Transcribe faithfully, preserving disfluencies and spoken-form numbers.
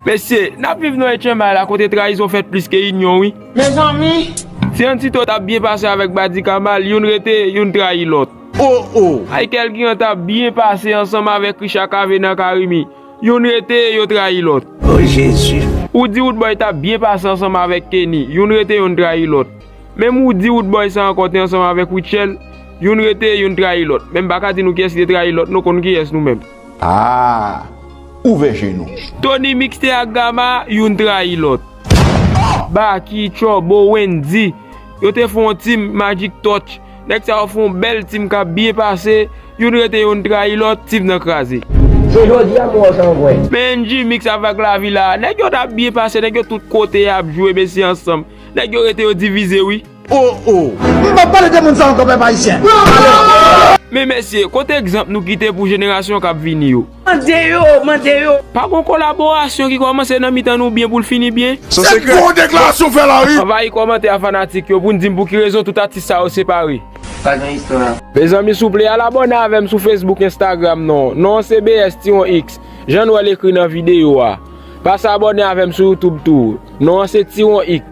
Mesye, n ap viv nan H M I la kote trayizon fèt plis ke inyon, wi. Mezanmi! Si Antito t ap byen pase avèk Badi Kamal, youn rete, youn trayi lòt. Oh, oh! Michael Guiran t ap byen pase ansanm avèk Richard Cavé nan Carimi, youn rete, yo trayi lòt. Oh, Jezi! Ou di Roodboy t ap byen pase ansanm avèk Kenny, youn rete, youn trayi lòt. Menm ou di Roodboy sa ankò te ansanm avèk Rutshelle, youn rete, youn trayi lòt. Men m pa ka di nou kiyès ki te trayi lòt, nou konn kiyès nou menm. Ah! Ouvè je nou. Tony Mix te ak Gama, youn trayi lòt. Baky, Turbo, Wendy, yo te fè yon team Magic Touch. Nèg sa yo fè yon bèl team k ap byen pase, youn rete, youn trayi lòt, team nan kraze. Se jodi a m wè w san vwè. Men N G Mix avèk Lavi la, nèg yo t ap byen pase, nèg yo tout kote y ap jwe, mesye ansanm. Nèg yo rete yo divize, wi. Oh, oh. M p ap pale de moun sa ankò, pèp ayisyen. Men mesye, kote egzanp nou kite pou jenerasyon k ap vini yo? Mande yo, mande yo. Pa gon kolaborasyon ki kòmanse nan mitan nou byen pou l fini byen? Se gwo deklarasyon fè la, wi. Anvayi kòmantè a fanatik yo pou n di m pou ki rezon tout atis sa yo separe. Pa gen istwa. Mezanmi, souple, al abòne avè m sou Facebook, Instagram, non. Non an se B S Tiwon X. Jan nou wè l ekri nan videyo a. Pase abòne avè m sou YouTube tou. Non an se Tiwon X.